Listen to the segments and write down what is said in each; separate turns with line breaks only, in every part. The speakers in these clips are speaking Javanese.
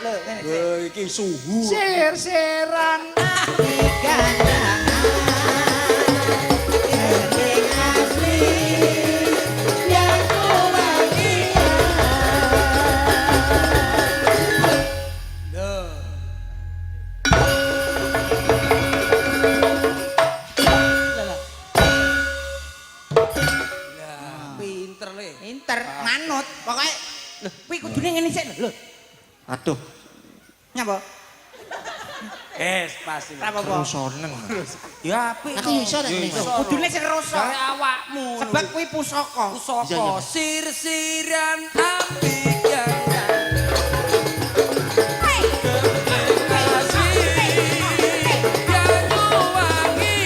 Lho, ngene sik.
Lho iki suhu.
Sir-siran
Gandangan. Gending asli yang wangi.
Lho. Lah, pinter le.
Pinter, manut. Pokoke lho, kuwi kudune ngene sik lho.
Aduh,
Nyapa?
Es pasti.
Ora apa-apa.
seneng.
Ya apik.
Aku iso nek ngene.
Lho, kudune sing rasa.
Jare awakmu.
Sebab kuwi pusaka.
Pusaka
Iya, iya.
sir-siran ambek gandangan. Banyuwangi.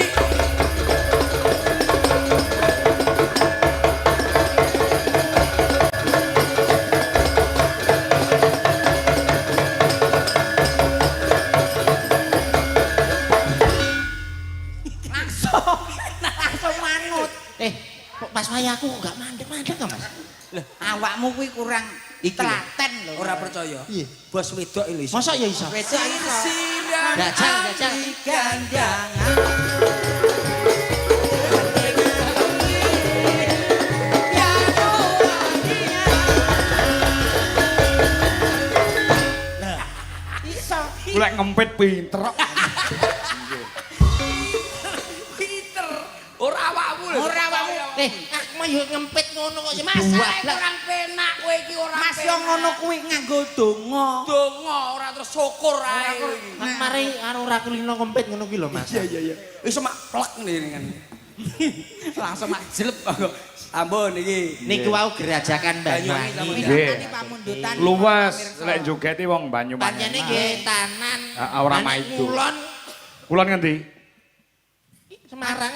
Langsung langsung manut.
Eh, kok pas waya aku kok gak mandek-mandek to, Mas?
Lho, awakmu kuwi kurang
Iki lho.
telaten lho.
Ora percaya.
Iya.
Bos wedok lho iso.
Masa ya iso?
Wedok iso.
Sir-siran
Jajal, jajal.
ambek gandangan.
Iso.
Lek ngempit pinter. kok.
Pinter. Ora awakmu lho.
Ora awakmu.
Eh, aku mah yo ngempit ngono kok sih Mas.
Masalah kurang penak kowe iki ora.
Mas yo ngono kuwi nganggo donga.
Donga ora terus syukur ae kowe iki.
Nah, mari anu ora kulino ngempit ngono kuwi lho, Mas.
Iya iya iya. Iso mak plek ngene kan. Langsung mak jelep aku. Ampun iki.
Niku wau gerajakan
Banyuwangi
Banyuwangi.
sampun.
Nggih.
Minangkani pamundutan.
Luwes lek jogete wong Banyuwangi.
Pancene nggih tanan.
Ah, ora
Lah, nek
maido.
Kulon
Kulon ngendi?
Semarang.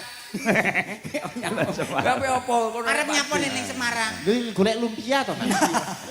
Lah kowe apa kono?
Arep nyapa ning Semarang?
Lho golek lumpia to, Mas.